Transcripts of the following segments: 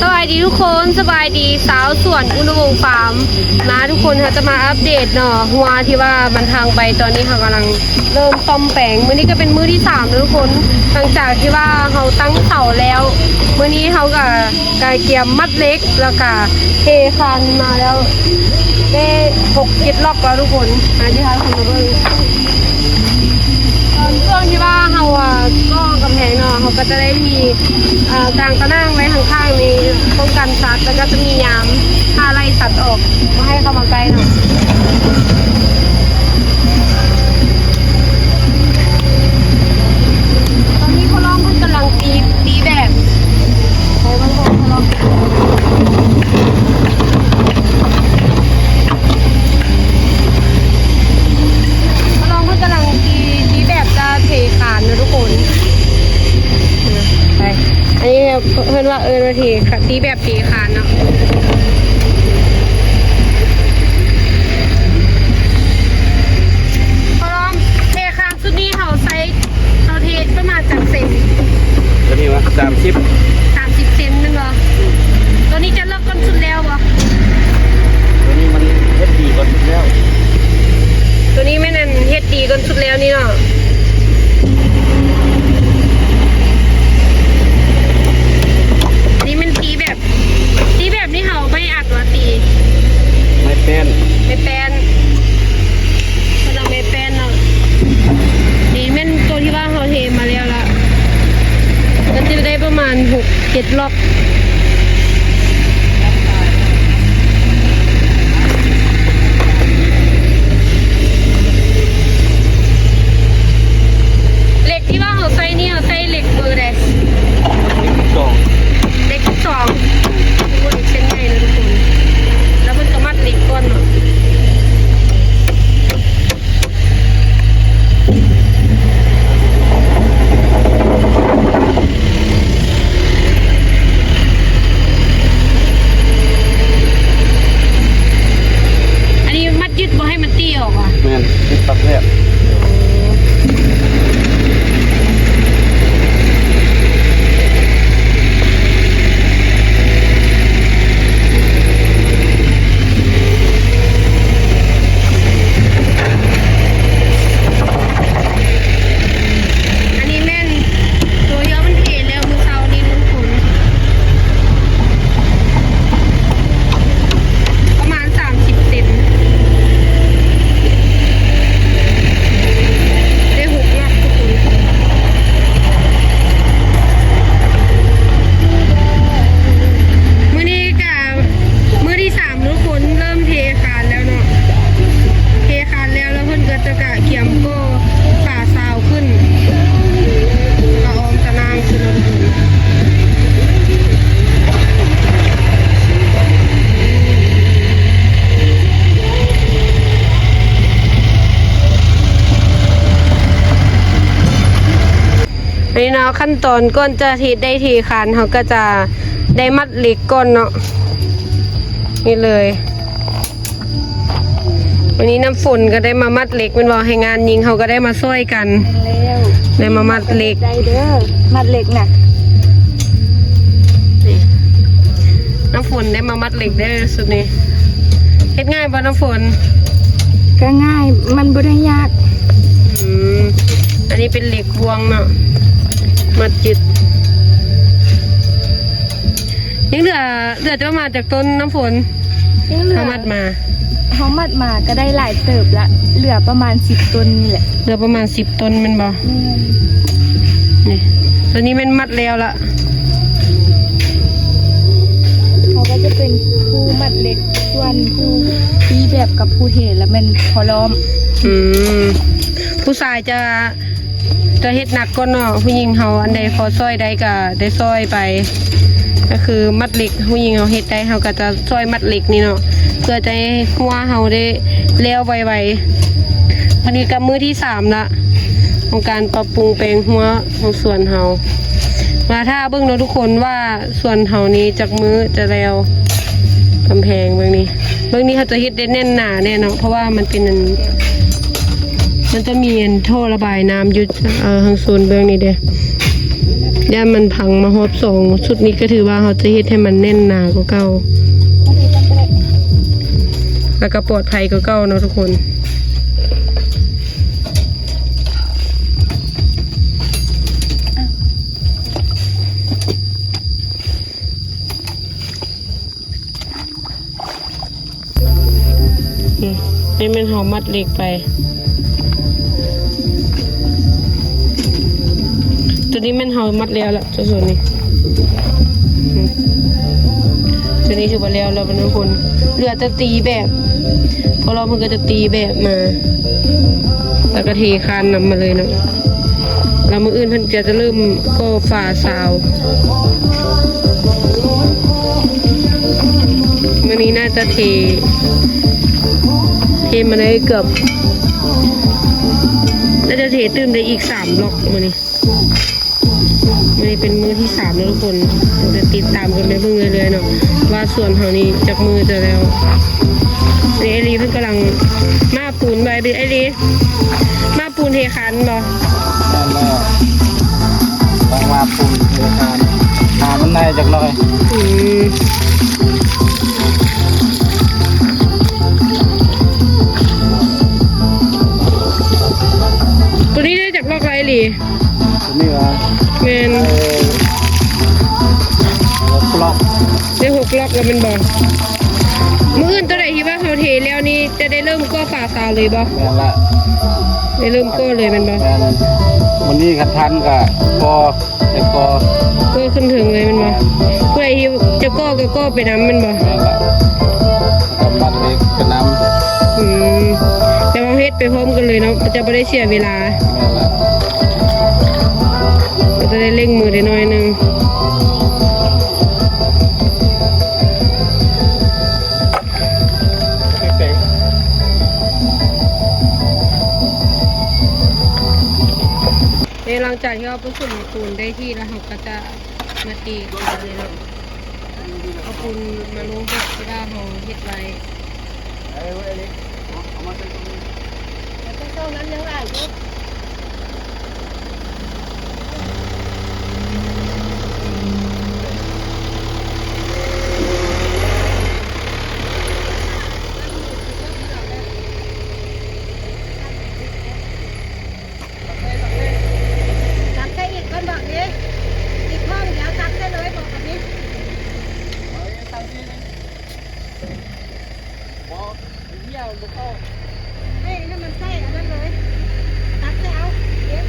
ສະບາຍດີທຸກຄົນ ສະບາຍດີຊາວສວນອຸດມວົງຟາມນະທຸກຄົນ. ເຮົາຈະມາອັບເດດເນາະ ຮົ້ວທີ່ວ່າມັນພັງໄປ ຕອນນີ້ເຮົາກຳລັງເລີ່ມສ້ອມແປງ. ມື້ນີ້ກໍເປັນມື້ທີສາມແລ້ວທຸກຄົນ ຫຼັງຈາກທີ່ວ່າເຮົາຕັ້ງເສົາແລ້ວ. ມື້ນີ້ເຮົາກໍ ກະກຽມມັດເຫຼັກ ແລ້ວກະເທຄານມາແລ້ວ ໄດ້ຫົກເຈັດລັອກແລ້ວທຸກຄົນ. ມາທີ່ພາທຸກຄົນມາເບິ່ງ ຕອນຊ່ວງທີ່ວ່າເຮົາ ອ່າ ກໍ່ກຳແພງເນາະ ເຮົາກໍຈະໄດ້ມີ ອ່າ ກາງຕະໜ່າງໄວ້ຂ້າງໆນີ້ ປ້ອງກັນສັດ ແລ້ວກໍຈະມີຍາມ ຖ້າໄລ່ສັດອອກ ບໍ່ໃຫ້ເຂົ້າມາໃກ້ເນາະ. ຕອນນີ້ພໍ່ລອງເພິ່ນກຳລັງຕີ ຕີແບບ ໄປເບິ່ງພໍ່ລອງ ພໍ່ລອງເພິ່ນກຳລັງຕີ ຕີແບບຈະເທຄານເນາະທຸກຄົນ. ໄປ ອັນນີ້ເພິ່ນວ່າເອີ້ນວ່າເທ ຕີແບບເທຄານເນາະ. ພໍ່ລອງ ເທຄານຊຸດນີ້ເຮົາໃຊ້ ເຮົາເທປະມານຈັກເຊັນ? ຕົວນີ້ວ່າ ສາມສິບ ສາມສິບເຊັນແມ່ນບໍ່? ຕົວນີ້ຈະເລິກກ່ອນສຸດແລ້ວບໍ່? ຕົວນີ້ມັນເຮັດດີກ່ອນສຸດແລ້ວ ຕົວນີ້ແມ່ນອັນເຮັດດີກ່ອນສຸດແລ້ວນີ້ເນາະ. ອັນນີ້ແມ່ນຕີແບບ ຕີແບບນີ້ເຮົາໄມ້ອັດຫວາຕີ? ໄມ້ແປ້ນ ໄມ້ແປ້ນ ເພິ່ນເອົາໄມ້ແປ້ນເນາະ. ນີ້ແມ່ນຕົວທີ່ວ່າເຮົາເທມາແລ້ວລະ ກໍຈະໄດ້ປະມານຫົກເຈັດລັອກ. ເຫຼັກທີ່ວ່າເຮົາໃຊ້ນີ້ ເຮົາໃຊ້ເຫຼັກເບີໃດ? ເຫຼັກສິບສອງ ເຫຼັກສິບສອງ. ໂອ້ ເຫຼັກເສັ້ນໃຫຍ່ເນາະທຸກຄົນ ແລ້ວເພິ່ນກໍມັດເຫຼັກກ່ອນເນາະ. ອັນນີ້ມັດ ຍຶດບໍ່ໃຫ້ມັນຕີອອກຫວາ? ແມ່ນ ຕິດປັກແທກ. ອັນນີ້ແມ່ນ ໂຕເຍອະມັນເທແລ້ວມື້ເຊົ້ານີ້ທຸກຄົນ ປະມານສາມສິບເຊັນ ໄດ້ຫົກຫຼັກທຸກຄົນ. ມື້ນີ້ກະມື້ທີສາມທຸກຄົນ ເລີ່ມເທຄານແລ້ວເນາະ ເທຄານແລ້ວ ແລ້ວເພິ່ນກໍຈະກະກຽມກໍ່ຝາຊາວ ຂຶ້ນ ກະອອມຕະໜ່າງຂຶ້ນເນາະທຸກຄົນ. ອັນນີ້ເນາະ ຂັ້ນຕອນກ່ອນຈະເຮັດໄດ້ເທຄານ ເຮົາກໍຈະໄດ້ມັດເຫຼັກກ່ອນເນາະ ນີ້ເລີຍ. ວັນນີ້ນ້ຳຝົນກໍໄດ້ມາມັດເຫຼັກແມ່ນບໍ່? ແຮງງານຍິງເຮົາກໍໄດ້ມາຊ່ອຍກັນ ແມ່ນແລ້ວ ໄດ້ມາມັດເຫຼັກ ໄດ້ເດີ ມັດເຫຼັກນະ. ນີ້ ນ້ຳຝົນໄດ້ມາມັດເຫຼັກເດີ ຊຸດນີ້. ເຮັດງ່າຍບໍ່ນ້ຳຝົນ? ກໍງ່າຍ ມັນບໍ່ໄດ້ຍາກ. ອືມ ອັນນີ້ເປັນເຫຼັກພວງເນາະ ມັດຈຶດ. ຍັງເຫຼືອ ເຫຼືອຈະປະມານຈັກຕົ້ນນ້ຳຝົນ? ຍັງເຫຼືອ ເຮົາມັດມາ ເຮົາມັດມາກໍໄດ້ຫຼາຍເຕີບລະ ເຫຼືອປະມານສິບຕົ້ນນີ້ແຫຼະ. ເຫຼືອປະມານສິບຕົ້ນແມ່ນບໍ່? ແມ່ນ. ນີ້ ຕົວນີ້ແມ່ນມັດແລ້ວລະ. ເຂົາກໍຈະເປັນຜູ້ມັດເຫຼັກ ສ່ວນຜູ້ຕີແບບກັບຜູ້ເທລະແມ່ນພໍ່ລ້ອມ. ອືມ ຜູ້ຊາຍຈະ ຈະເຮັດໜັກກ່ອນເນາະ ຜູ້ຍິງເຮົາ ອັນໃດພໍຊ່ອຍໄດ້ກະໄດ້ຊ່ອຍໄປ. ກໍຄືມັດເຫຼັກ ຜູ້ຍິງເຮົາເຮັດໄດ້ ເຮົາກໍຈະຊ່ອຍມັດເຫຼັກນີ້ເນາະ ເພື່ອຈະໃຫ້ຮົ້ວເຮົາໄດ້ແລ້ວໄວໆ. ອັນນີ້ກໍມື້ທີສາມລະ ຂອງການປັບປຸງແປງຮົ້ວຂອງສວນເຮົາ. ມາຖ້າເບິ່ງເນາະທຸກຄົນວ່າ ສວນເຮົານີ້ຈັກມື້ຈະແລ້ວ. ກຳແພງເບື້ອງນີ້ ເບື້ອງນີ້ເຂົາຈະເຮັດໄດ້ແໜ້ນໜາແນ່ເນາະ ເພາະວ່າມັນເປັນອັນ ມັນຈະມີອັນທໍ່ລະບາຍນ້ຳຢູ່ ເອີ ທາງໂຊນເບື້ອງນີ້ເດ້. ຢ້ານມັນພັງມາຮອບສອງ. ຊຸດນີ້ກໍຖືວ່າເຮົາຈະເຮັດໃຫ້ມັນແໜ້ນໜາກວ່າເກົ່າ ແລ້ວກໍປອດໄພກວ່າເກົ່າເນາະທຸກຄົນ. ນີ້ແມ່ນເຮົາມັດເຫຼັກໄປ. ຕົວນີ້ແມ່ນເຮົາມັດແລ້ວລະ ຕົວສ່ວນນີ້. ຕົວນີ້ຖືວ່າແລ້ວລະ ເພື່ອນໆ ເຫຼືອແຕ່ຕີແບບ. ພໍລອບເພິ່ນກໍຈະຕີແບບມາ ແລ້ວກໍເທຄານນຳມາເລີຍເນາະ. ແລ້ວມື້ອື່ນເພິ່ນຈະເລີ່ມກໍ່ຝາຊາວ. ມື້ນີ້ໜ້າຈະເທ ເທມາໄດ້ເກືອບ ໜ້າຈະເທຕື່ມໄດ້ອີກສາມລັອກມື້ນີ້. ມື້ນີ້ເປັນມື້ທີສາມແລ້ວທຸກຄົນ ເຮົາຈະຕິດຕາມກັນໄປເບິ່ງເລື້ອຍໆເນາະ ວ່າສວນເຮົານີ້ຈັກມື້ຈະແລ້ວ. ນີ້ໄອ້ລີເພິ່ນກຳລັງມາ ປູນໄວ້ເດ ໄອ້ລີ ມາບປູນເທຄານບໍ່? ແມ່ນແລ້ວ ຕ້ອງມາບປູນເທຄານ ຫາມັນໄດ້ຈັກໜ້ອຍ. ອືມ ຕົວນີ້ໄດ້ຈັກລັອກລະໄອ້ລີ? ຕົວນີ້ຫວາ? ແມ່ນ ເອີ ຫົກລັອກ ໄດ້ຫົກລັອກແລ້ວແມ່ນບໍ່? ມື້ອື່ນຕົວໃດທີ່ວ່າເຮົາເທແລ້ວນີ້ ຈະໄດ້ເລີ່ມກໍ່ຝາຊາວເລີຍບໍ່? ແມ່ນລະ ໄດ້ເລີ່ມກໍ່ເລີຍແມ່ນບໍ່? ແມ່ນ ມື້ນີ້ຄັນທັນກະກໍ່ ແຕ່ກໍ່ ກໍ່ຂຶ້ນເທິງເລີຍແມ່ນບໍ່? ຜູ້ໃດທີ່ຈະກໍ່ກໍກໍ່ໄປນຳແມ່ນບໍ່? ແມ່ນລະ ກໍມັດເຫຼັກໄປນຳ. ອືມ ແຕ່ວ່າເຮັດໄປພ້ອມກັນເລີຍເນາະ ຈະບໍ່ໄດ້ເສຍເວລາ. ແມ່ນລະ ກໍຈະໄດ້ເລັ່ງມືໄດ້ໜ້ອຍໜຶ່ງ. ແລ້ວຫຼັງຈາກທີ່ເຮົາປະສົມປູນໄດ້ທີ່ແລ້ວ ເຮົາກໍຈະມາເທກັນເລີຍເນາະ. ເອົາປູນມາລົງແບບທີ່ວ່າເຮົາເຮັດໄວ້. ເອົາໄວ້ເລີຍ ເອົາມາໃສ່ຕົງນີ້ ແຕ່ເຈົ້ານັ້ນຍັງຫຼາຍຢູ່. ຕັກໃສ່ອີກກ່ອນບອກນີ້ ອີກໝໍ້ດຽວຕັກໃສ່ເລີຍບອກແບບນີ້. ບໍ່ ເຫື່ອມັນບໍ່ເຂົ້າ ໃຫ້ ໃຫ້ມັນໃສ່ອັນນັ້ນເລີຍ ຕັກໃສ່ເອົາ ເກັບ.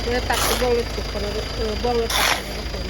ເມື່ອຕັກໃສ່ບ່ອງແລ້ວ ເອີ ບ່ອງແລ້ວຕັກໃສ່ທຸກຄົນ.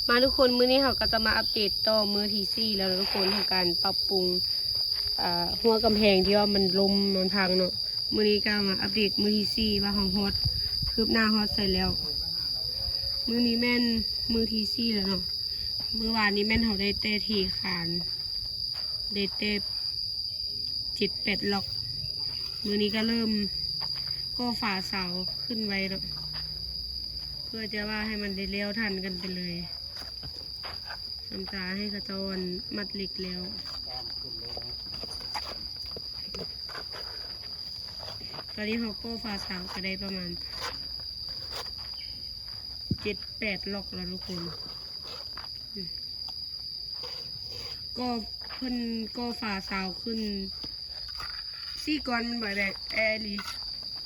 ມາທຸກຄົນ ມື້ນີ້ເຮົາກໍຈະມາອັບເດດຕໍ່ມື້ທີສີ່ແລ້ວເນາະທຸກຄົນ ຂອງການປັບປຸງ ເອີ ຮົ້ວກຳແພງທີ່ວ່າມັນລົ້ມມັນພັງເນາະ. ມື້ນີ້ກໍມາອັບເດດມື້ທີສີ່ວ່າເຮົາຮອດ ຄືບໜ້າຮອດໃສແລ້ວ. ມື້ນີ້ແມ່ນມື້ທີສີ່ແລ້ວເນາະ. ມື້ວານນີ້ແມ່ນເຮົາໄດ້ແຕ່ເທຄານ ໄດ້ແຕ່ເຈັດແປດລັອກ. ມື້ນີ້ກໍເລີ່ມກໍ່ຝາຊາວຂຶ້ນໄວ້ເນາະ ເພື່ອຈະວ່າໃຫ້ມັນໄດ້ແລ້ວທັນກັນໄປເລີຍ. ນ້ຳຕາໃຫ້ເຂົາເຈົ້າອັນມັດເຫຼັກແລ້ວ. ຕອນນີ້ເຮົາກໍ່ຝາຊາວກໍໄດ້ປະມານເຈັດແປດລັອກແລ້ວທຸກຄົນ. ກໍເພິ່ນກໍ່ຝາຊາວຂຶ້ນສີ່ກ້ອນແມ່ນບໍ່ ແບບແອລີ?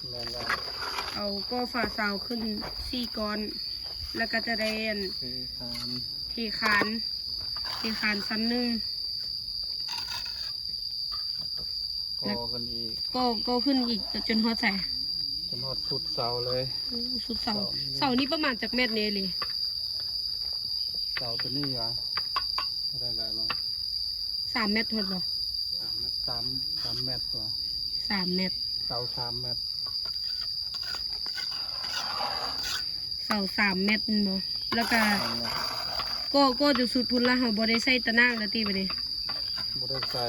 ແມ່ນແລ້ວ ເອົາກໍ່ຝາຊາວຂຶ້ນສີ່ກ້ອນ ແລ້ວກໍຈະໄດ້ອັນ ເທຄານ ເທຄານ ເທຄານຊັ້ນໜຶ່ງ. ກໍ່ຂຶ້ນອີກ ກໍ່ ກໍ່ຂຶ້ນອີກຈົນຮອດໃສ? ຈົນຮອດສຸດເສົາເລີຍ. ໂອ້ ສຸດເສົາ. ເສົານີ້ປະມານຈັກແມັດແດ່ເລີຍ? ເສົາຕົວນີ້ຫວາ? ເທົ່າໃດກໍລອງ ສາມແມັດຮອດບໍ່? ສາມແມັດ ສາມ ສາມແມັດຕົວະ ສາມແມັດ ເສົາສາມແມັດ. ເສົາສາມແມັດແມ່ນບໍ່? ແລ້ວກະ ແມ່ນແລ້ວ ກໍ່ ກໍ່ຈົນສຸດພຸ້ນລະ ເຮົາບໍ່ໄດ້ໃສ່ຕາໜ່າງລະຕິບາດນີ້? ບໍ່ໄດ້ໃສ່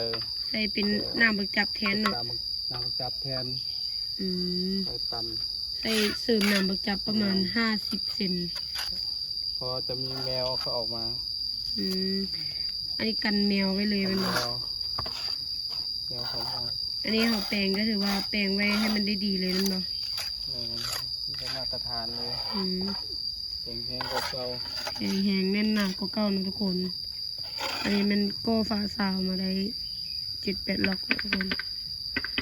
ໃສ່ເປັນໜາມບັກຈັບແທນເນາະ. ໜາມບັກ ໜາມບັກຈັບແທນ. ອືມ ໃສ່ຕັນ ໃສ່ເສີມໜາມບັກຈັບປະມານ ແມ່ນ ຫ້າສິບເຊັນ ເພາະຈະມີແມວເຂົາອອກມາ. ອືມ ອັນນີ້ກັນແມວໄວ້ເລີຍແມ່ນບໍ່? ກັນແມວ ແມວເຂົ້າມາ. ອັນນີ້ເຮົາແປງກໍຖືວ່າແປງໄວ້ໃຫ້ມັນໄດ້ດີເລີຍແມ່ນບໍ່? ແມ່ນ ມີແຕ່ມາດຕະຖານເລີຍ. ອືມ ແຂງແຮງກວ່າເກົ່າ ແຂງແຮງແໜ້ນໜາກວ່າເກົ່າເນາະທຸກຄົນ. ອັນນີ້ແມ່ນກໍ່ຝາຊາວມາໄດ້ເຈັດແປດລັອກແລ້ວທຸກຄົນ.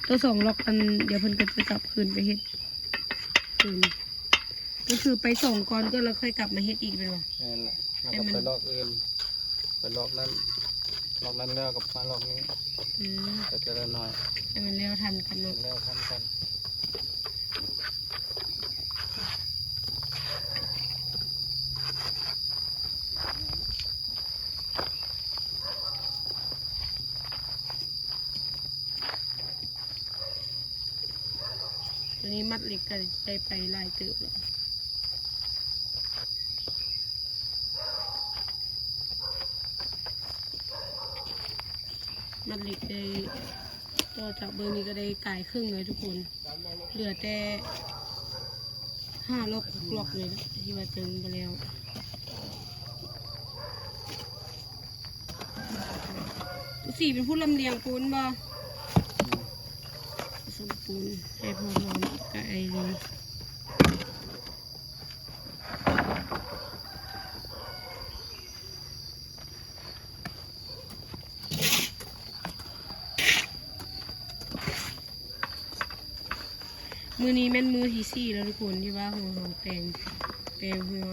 ຕົວສອງລັອກອັນດຽວເພິ່ນກໍຈະກັບຄືນໄປເຮັດຄືນ ກໍຄືໄປສອງກ່ອນ ກໍແລ້ວຄ່ອຍກັບມາເຮັດອີກແມ່ນບໍ່? ແມ່ນແຫຼະ ແລ້ວກໍໄປລັອກອື່ນ ໄປລັອກນັ້ນ ລັອກນັ້ນແລ້ວກໍມາລັອກນີ້. ອືມ ໄປເທື່ອລະໜ້ອຍ ໃຫ້ມັນແລ້ວທັນກັນເນາະ ໃຫ້ມັນແລ້ວທັນກັນ. ຕົວນີ້ມັດເຫຼັກກໍໄດ້ໄປຫຼາຍເຕີບແລ້ວ. ມັດເຫຼັກໄດ້ ຕໍ່ຈາກເບິ່ງນີ້ກໍໄດ້ກາຍເຄິ່ງເລີຍທຸກຄົນ ເຫຼືອແຕ່ຫ້າລັອກຫົກລັອກນີ້ແຫຼະທີ່ວ່າເຕີມບໍ່ແລ້ວ. ສີເປັນຜູ້ລຳລຽງປູນບໍ່? ອືມ ສົມປູນໃຫ້ພໍພ້ອມກັບໄອຣີ. ມື້ນີ້ແມ່ນມື້ທີສີ່ແລ້ວທຸກຄົນ ທີ່ວ່າເຮົາແປງ ແປງຮົ້ວ.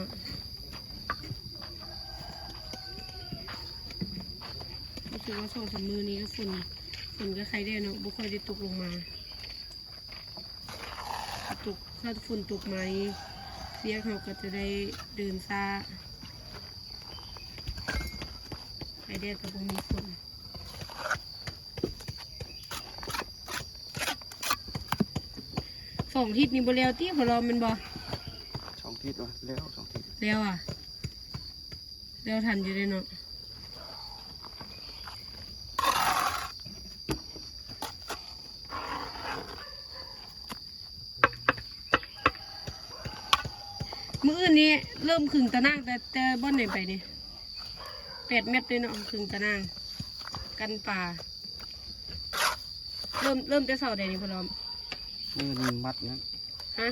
ຮູ້ສຶກວ່າສອງສາມມື້ນີ້ກໍຝົນ ຝົນກໍໄຄແດ່ເນາະ ບໍ່ຄ່ອຍໄດ້ຕົກລົງມາ. ຕົກ ຖ້າຝົນຕົກມານີ້ ວຽກເຮົາກໍຈະໄດ້ເດີນຊ້າ ໄຄແດ່ກໍບໍ່ມີຝົນ. ສອງທິດນີ້ບໍ່ແລ້ວຕິ ພໍ່ລອມ ແມ່ນບໍ່? ສອງທິດວະ ແລ້ວສອງທິດ ແລ້ວອະ ແລ້ວທັນຢູ່ເດ້ເນາະ. ມື້ອື່ນນີ້ເລີ່ມຂຶງຕາໜ່າງແຕ່ ແຕ່ບ່ອນໃດໄປນີ້? ແປດແມັດເດ້ເນາະ ຂຶງຕາໜ່າງກັນປາ. ເລີ່ມ ເລີ່ມແຕ່ເຊົ້າໃດນີ້ ພໍ່ລອມ? ມື້ນີ້ມັດນະ. ຮະ?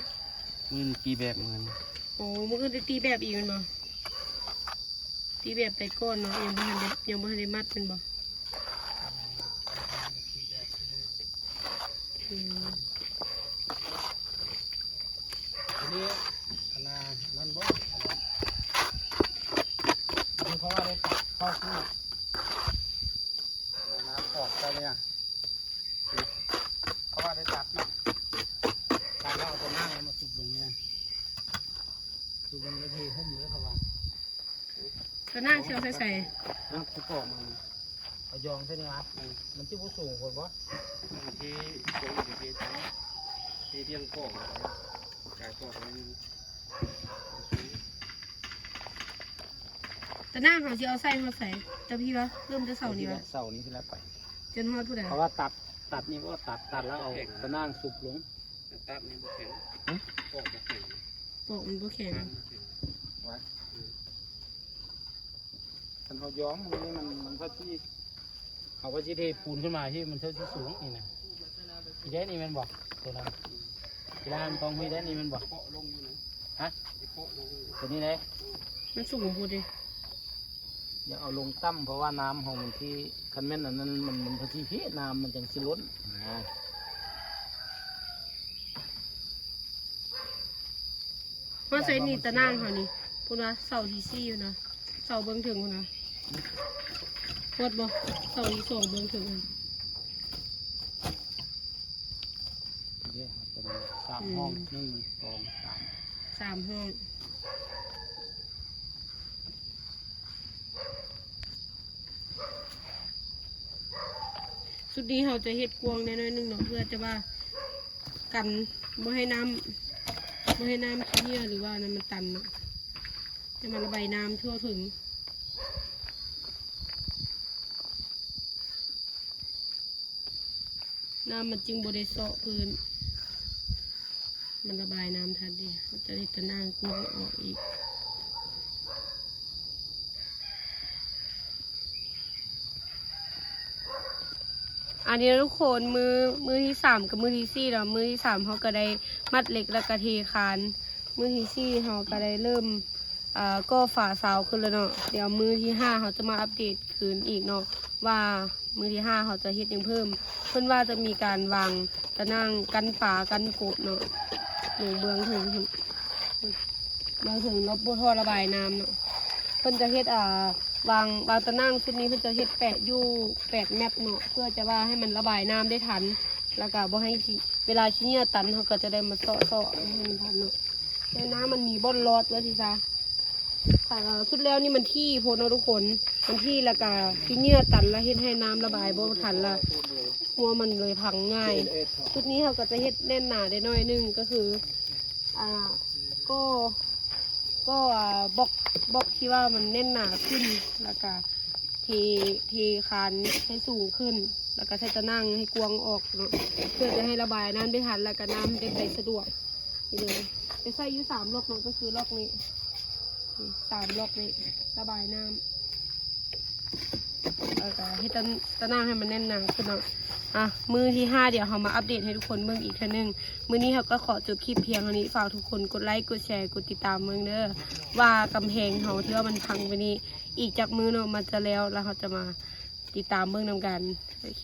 ມື້ຕີແບບມື້ນີ້. ໂອ້ ມື້ອື່ນໄດ້ຕີແບບອີກແມ່ນບໍ່? ຕີແບບໄປກ່ອນເນາະ ຍັງບໍ່ທັນໄດ້ ຍັງບໍ່ທັນໄດ້ມັດແມ່ນບໍ່? ອືມ ອັນນີ້ ອັນນັ້ນ ອັນນັ້ນບໍ່? ອັນນີ້ເຂົາວ່າໄດ້ຕັດເຂົ້າຄື ອັນນັ້ນນະ ອອກໄປເລີຍ ເຂົາວ່າໄດ້ຕັດເນາະ ຕັດແລ້ວເອົາຕົວໜ້າມາສຸບລົງນີ້ນະ ສຸບລົງແລ້ວເທຫຸ້ມເລີຍເຂົາວ່າ. ຕົວໜ້າຊິເອົາໃສ່ໃສ? ນະ ຊິປອກມັນ ເອົາຢອງໃສ່ນີ້ຫວາ? ອືມ ມັນຊິບໍ່ສູງໂພດບໍ່? ທີ່ ທີ່ ທີ່ ທີ່ພຽງພໍ ກາຍປອກມັນ ຕົວໜ້າເຮົາຊິເອົາໃສ່ຮອດໃສ? ແຕ່ພີ້ວະ? ເລີ່ມແຕ່ເສົານີ້ວະ? ເສົານີ້ຊິແລ້ວໄປ ຈົນຮອດຜູ້ໃດ? ເພາະວ່າຕັດ ຕັດນີ້ບໍ່ ຕັດ ຕັດແລ້ວເອົາຕົວໜ້າສຸບລົງ. ຕັດນີ້ບໍ່ແຂງ ຫຶ? ປອກບໍ່ແຂງ ປອກມັນບໍ່ແຂງ ປາກບໍ່ແຂງ ຫວາ? ອືມ ຄັນເຮົາຢອງນີ້ມັນ ມັນກໍຊິ ເຮົາກໍຊິເທປູນຂຶ້ນມາທີ່ມັນເທົ່າຊິສູງນີ້ນະ ທີ່ໄດ້ນີ້ແມ່ນບໍ່? ຕົວນັ້ນ ອືມ ທີ່ລານຕ້ອງທີ່ໄດ້ນີ້ແມ່ນບໍ່? ເຄາະລົງຢູ່ນະ ຮະ? ເຄາະລົງຢູ່ ຕົວນີ້ເດ້ ມັນສູງໂພດເດ້. ຢ່າເອົາລົງຕ່ຳ ເພາະວ່ານ້ຳເຮົາມັນທີ່ ຄັນແມ່ນອັນນັ້ນມັນ ມັນພໍດີພີ້ ນ້ຳມັນຈັ່ງຊິລົ້ນນະ. ຮອດໃສນີ້ຕາໜ່າງເຮົານີ້ ພຸ້ນນະ ເສົາທີສີ່ພຸ້ນນະ ເສົາເບື້ອງເທິງພຸ້ນນະ ຮອດບໍ່? ເສົາທີສອງເບື້ອງເທິງຫັ້ນ. ສາມຫ້ອງ ອືມ ໜຶ່ງ ສອງ ສາມ ສາມຫ້ອງ. ຊຸດນີ້ເຮົາຈະເຮັດກວ້າງແດ່ໜ້ອຍໜຶ່ງເນາະ ເພື່ອຈະວ່າກັນບໍ່ໃຫ້ນ້ຳ ບໍ່ໃຫ້ນ້ຳຂີ້ເຫຍື້ອ ຫຼືວ່ານັ້ນມັນຕັນເນາະ ໃຫ້ມັນລະບາຍນ້ຳທົ່ວເຖິງ. ນ້ຳມັນຈຶ່ງບໍ່ໄດ້ເຊາະພື້ນ ມັນລະບາຍນ້ຳທັນເດ້. ເຮົາຈະເຮັດຕະໜ່າງກວ້າງອອກອີກ. ອັນນີ້ນະທຸກຄົນ ມື້ ມື້ທີສາມກັບມື້ທີສີ່ເນາະ. ມື້ທີສາມເຮົາກໍໄດ້ມັດເຫຼັກ ແລ້ວກໍເທຄານ. ມື້ທີສີ່ເຮົາກໍໄດ້ເລີ່ມ ອ່າ ກໍ່ຝາຊາວຂຶ້ນແລ້ວເນາະ. ດຽວມື້ທີຫ້າເຮົາຈະມາອັບເດດຄືນອີກເນາະ ວ່າມື້ທີຫ້າເຮົາຈະເຮັດຫຍັງເພີ່ມ. ເພິ່ນວ່າຈະມີການວາງຕະໜ່າງກັນປາກັນກົບເນາະ ຢູ່ເບື້ອງເທິງພຸ້ນ ເບື້ອງເທິງລອບບໍ່ທໍ່ລະບາຍນ້ຳເນາະ. ເພິ່ນຈະເຮັດ ອ່າ ວາງ ວາງຕະໜ່າງຊຸດນີ້ ເພິ່ນຈະເຮັດແປະຢູ່ແປດແມັດເນາະ ເພື່ອຈະວ່າໃຫ້ມັນລະບາຍນ້ຳໄດ້ທັນ ແລ້ວກໍບໍ່ໃຫ້ຂີ້ ເວລາຂີ້ເຫຍື້ອຕັນ ເຮົາກໍຈະໄດ້ມາເຊາະໆໃຫ້ມັນທັນເນາະ. ໃນນ້ຳມັນມີບ່ອນລອດວ່າຊີ້ຊະ. ອ່າ ຊຸດແລ້ວນີ້ມັນຖີ່ໂພດເນາະທຸກຄົນ ມັນຖີ່ ແລ້ວກະຂີ້ເຫຍື້ອຕັນ ແລ້ວເຮັດໃຫ້ນ້ຳລະບາຍບໍ່ທັນ ແລ້ວຮົ້ວມັນເລີຍພັງງ່າຍ. ຊຸດນີ້ເຮົາກໍຈະເຮັດແໜ້ນໜາໄດ້ໜ້ອຍໜຶ່ງ ກໍຄື ອ່າ ກໍ ກໍ ອ່າ ບລັອກ ບລັອກທີ່ວ່າມັນແໜ້ນໜາຂຶ້ນ ແລ້ວກະເທ ເທຄານໃຫ້ສູງຂຶ້ນ ແລ້ວກະໃສ່ຕະໜ່າງໃຫ້ກວ້າງອອກເນາະ ເພື່ອຈະໃຫ້ລະບາຍນ້ຳໄດ້ທັນ ແລ້ວກະນ້ຳໄດ້ໄປສະດວກ. ນີ້ເລີຍ ຈະໃສ່ຢູ່ສາມລັອກເນາະ ກໍຄືລັອກນີ້ ນີ້ ສາມລັອກນີ້ ລະບາຍນ້ຳ ແລ້ວກໍເຮັດຕະ ຕະໜ່າງໃຫ້ມັນແໜ້ນໜາຂຶ້ນເນາະ. ອ່ະ ມື້ທີຫ້າ ດຽວເຮົາມາອັບເດດໃຫ້ທຸກຄົນເບິ່ງອີກເທື່ອໜຶ່ງ. ມື້ນີ້ເຮົາກໍຂໍຈົບຄລິບພຽງເທົ່ານີ້. ຝາກທຸກຄົນກົດໄລ ກົດແຊ ກົດຕິດຕາມເບິ່ງເດີ ວ່າກຳແພງເຮົາທີ່ວ່າມັນພັງໄປນີ້ ອີກຈັກມື້ເນາະ ມັນຈະແລ້ວ ແລ້ວເຮົາຈະມາຕິດຕາມເບິ່ງນຳກັນ. ໂອເຄ.